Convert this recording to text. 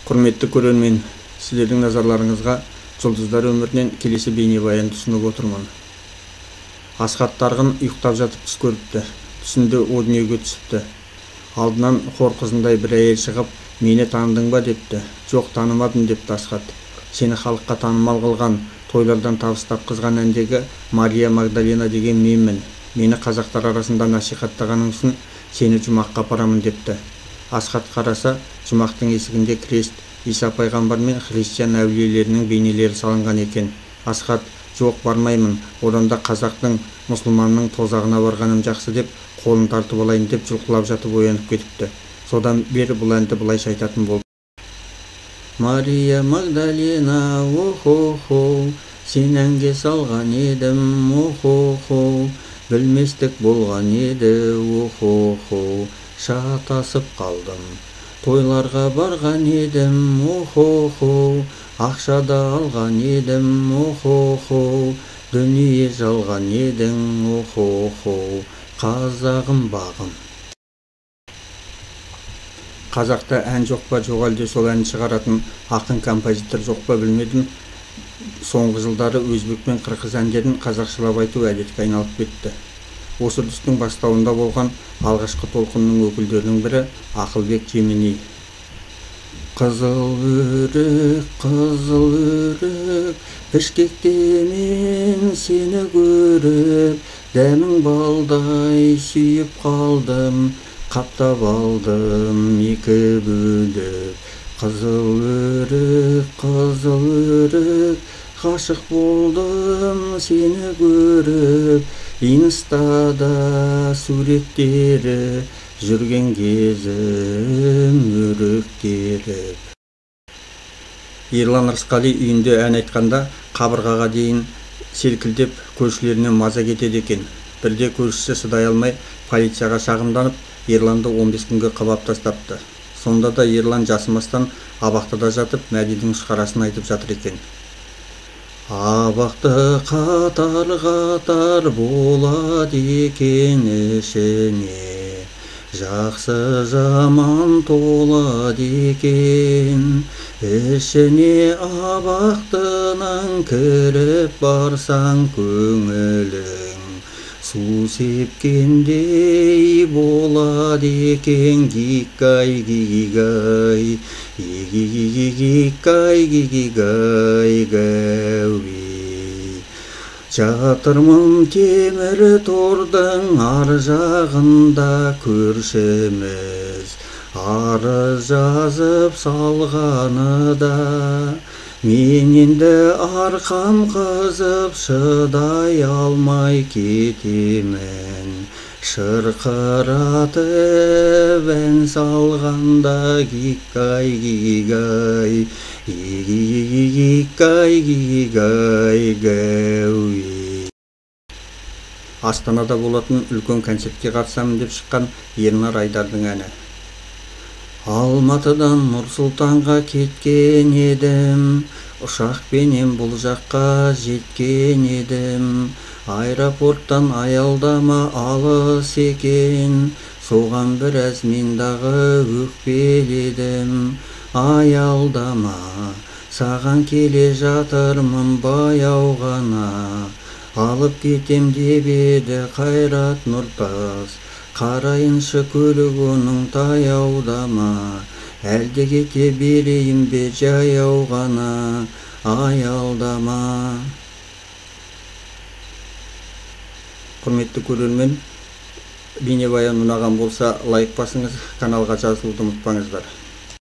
Құрметті көрермен, сіздердің назарларыңызға жұлдыздар өмірінен келесі бейнебаянды ұсынып отырмын. Асхат Тарғын ұйықтап жатып түс көріпті. Түсінде о дүниеге түсіпті. Алдынан хор қызындай бір әйел шығып, мені таныдың ба депті. Жоқ, танымадым депті Асхат. Сені халыққа танымал қылған, тойлардан табыс тапқызған әндегі Мария Магдалена деген менмін. Мені қазақтар арасында насихаттағаның үшін сені жұмаққа апарамын депті. Асхат қараса, жұмақтың есігінде крест, Иса пайғамбар мен христиан әулиелерінің бейнелері салынған екен. Асхат, жоқ, бармаймын, одан да қазақтың, мұсылманның тозағына барғаным жақсы деп, қолын тартып алайын деп жұлқылап жатып оянып кетіпті. Содан бері бұл әнді былайша айтатын болды. Мария Магдалена, о-хо-хо, сен әнге салған едім, о-хо-хо, білместік болған еді, о-хо-хо, шатасып қалдым. Тойларға барған едім, о-хо-хо, ақша да алған едім, о-хо-хо, дүние жалған едің, о-хо-хо, қазағым бағым. Қазақта ән жоқ па, жоқ әлде сол ән шығаратын ақын композитор жоқ па білмедім. Соңғы жылдары өзбек пен қырғыз әндерін қазақшалап айту әдетке айналып кетті. Осы үрдістің бастауында болған алғашқы толқынның өкілдерінің бірі Ақылбек Жемени. Қызыл өрік, қызыл өрік, Бішкекте мен сені көріп, дәмің балдай сүйіп қалдым, қаптап алдым екі бөліп. Қызыл өрік, қызыл өрік, ғашық болдым сені көріп, инстада суреттері, жүрген кезім өрік теріп. Ерлан Рысқали үйінде ән айтқанда қабырғаға дейін селкілдеп көршілерінен маза кетеді екен. Бірде көршісі шыдай алмай полицияға шағымданып, Ерланды 15 күнге қабап тастапты. Сонда да Ерлан жасымастан абақтыда жатып, Мәдидің ұшқарасын айтып жатыр екен. Абақты қатар-қатар болады екен ішіне, жақсы жаман толады екен. Ішіне абақтының кіріп барсаң көңілің су сепкендей болады екен. Гикай, гигай, гигай, гигай, гәуи. Жатырмын темір тордың ар жағында көршіміз, арыз жазып салғаны да. Мен енді арқам қызып шыдай алмай кетемін, шырқыратып ән салғанда гикай, гигай, гигай, гигай, гәуи. Астанада болатын үлкен концертке қатысамын деп шыққан Ернар Айдардың әні. Алматыдан Нұр-Сұлтанға кеткен едім, ұшақпенен бұл жаққа жеткен едім. Аэропорттан аялдама алыс екен, соған біраз мен дағы өкпеледім. Аялдама, саған келе жатырмын баяу ғана, алып кетем деп еді Қайрат Нұртас. Қарайыншы көлік оның таяудама, әлде кете берейін бе жаяу ғана, аялдама. Құрметті көрермен, бейнебаян ұнаған болса лайк басыңыз, каналға жазылуды ұмытпаңыздар.